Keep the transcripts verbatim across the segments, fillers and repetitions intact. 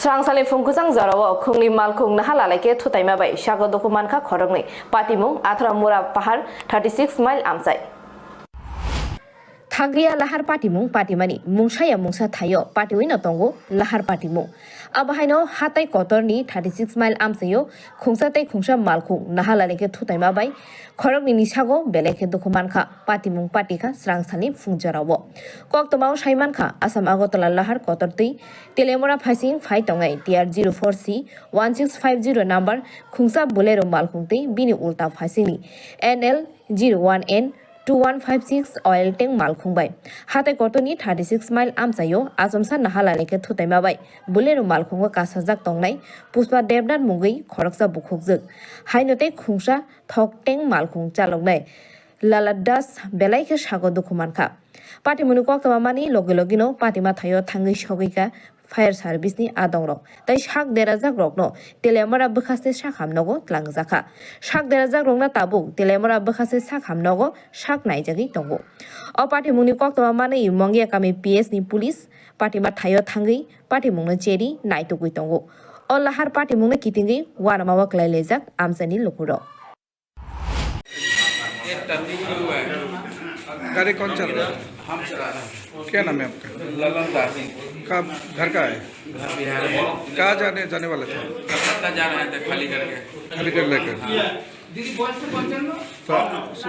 Srangsalni phungkuchang jorao khungni malkhung naha lalai khe thutaima bai sago dukhu mankha khoroknwi. Patimung Athra Mura Pahar thirty six mile amchai. Thangriya lahar patimung patimani mungsaya mungsa thaio patiwino tongo lahar patimung. Abo haino hatai kotorni thirty six mile amchaio khungsa tei khungsa malkhung naha lalai khe thutaima bai khoroknwi ni sago belai khe dukhu mankha. Patimung patikha srangsalni phungjorao. Koktwmao saimankha Assam Agartala lahar kotortwi Teliamura phaising phai tongnai T R zero four C one six five zero number khungsa Bolero malkhung tei bini ulta phaisingni N L zero one N two one five six oil tank malkhung bai. Hatai kotorni thirty six mile amchaio achomsa naha lalai khe thutaima bai Bolero malkhungo kasajak tongnai Pushpa Debnath mungwi khoroksa bukhukjwk. Haino tei khungsa thok tank malkhung chaloknai Lala Das belai khe sago dukhu mankha. Patimungni koktwma mani logi logino patima thaio thangwi sogwi kha fire service ni adongrok tei sak derajak rokno Teliamura bwkhaste sak hamnogo tlangjakha. Sak derajak rokno tabuk Teliamura bwkhaste sak hamnogo sak naijagwi tongo. O patimungni koktwma manwi Mongia kami P S ni police patima thaio thangwi patimungno cheri naitugwi tongo. O lahar patimungno kitingwi uanama o kwlai laijak amchaini lukurok. एक टर्निंग में हुआ है। गाड़ी कौन चल रहा है? हम चला रहे हैं। क्या नाम है आपका? ललन दास। कब, घर का है? घर बिहार में। कहाँ जाने, जाने वाला था? कलकत्ता जा रहे थे खाली करके। खाली कर लेकर। तो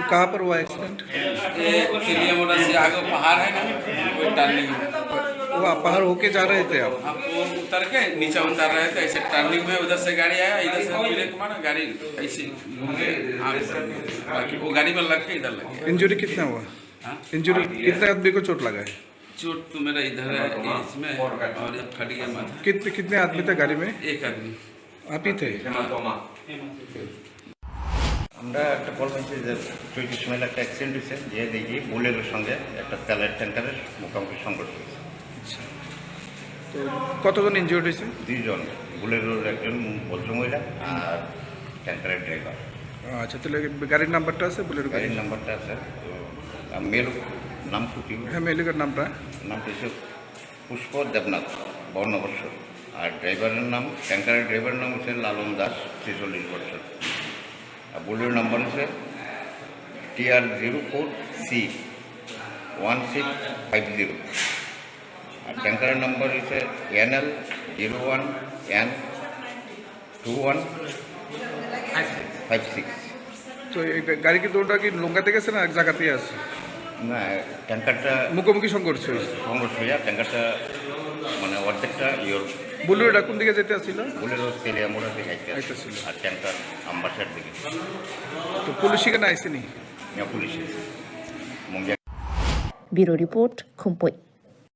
कहाँ पर हुआ एक्सीडेंट? ये तेलिया मोड़ा से आगे पहाड़ है ना, वो टर्निंग में। वो आप पहाड़ होके जा रहे थे आप? हम वो उतर के नीचे उतर रहे थे, ऐसे टर्निंग में उधर से गाड़ी आया, इधर से ब्रेक मारा, गाड़ी ऐसे घूम के आगे से, बाकी वो गाड़ी में लग के इधर लग गया। इंजरी कितना हुआ? हाँ? इंजरी कितने आदमी को चोट लगा है? चोट तो मेरा इधर है, इसमें, और ये फट गया माथा। कितने, कितने आदमी थे गाड़ी में? एक आदमी। आप ही थे? हाँ। আমরা একটা কল পাইছি যে চৈতিরিশ মাইল একটা অ্যাক্সিডেন্ট হয়েছে, যে দেখি বুলেরোর সঙ্গে একটা তেলের ট্যাঙ্কারের মুখোমুখি সংঘর্ষ হয়েছে। তো কতজন ইনজিওর্ড হয়েছে? দুইজন, বুলেরোর একজন ভদ্রমহিলা আর ট্যাঙ্কারের ড্রাইভার। আচ্ছা, তাহলে গাড়ির নাম্বারটা আছে? বুলেরো গাড়ির গাড়ির নাম্বারটা আছে। তো, আহ, মেয়ে লোক নাম কি? হ্যাঁ, মেয়ে লোকের নামটা? নামটা হচ্ছে পুষ্প দেবনাথ, বাউন্ন বছর। আর ড্রাইভারের নাম, ট্যাঙ্কারের ড্রাইভারের নাম হচ্ছে লালন দাস, ছেচল্লিশ বছর। আর বুলেরো নাম্বার হচ্ছে T R zero four C one six five zero। আর ট্যাঙ্কারের নাম্বার হচ্ছে N L zero one N two one five six। তো এই গা-, গাড়ি কি দুটোটা কি লুঙ্গাতে গেছে না এক জায়গাতেই আছে? না, ট্যাঙ্কারটা মুখোমুখি সংঘর্ষ হয়েছে। সংঘর্ষ হইয়া ট্যাঙ্কারটা মানে অর্ধেকটা ইয়ে। বুলেরোটা কোন দিকে যেতে আসছিল? বুলেরো তেলিয়ামুড়া দিকে যাইতে আসছিল। আইতেছিল। আর ট্যাঙ্কার আমবাসার দিকে। তো পুলিশ এখানে আইসেনি? না, পুলিশ। মুঙ্গিয়া। Bureau report, Khumpui.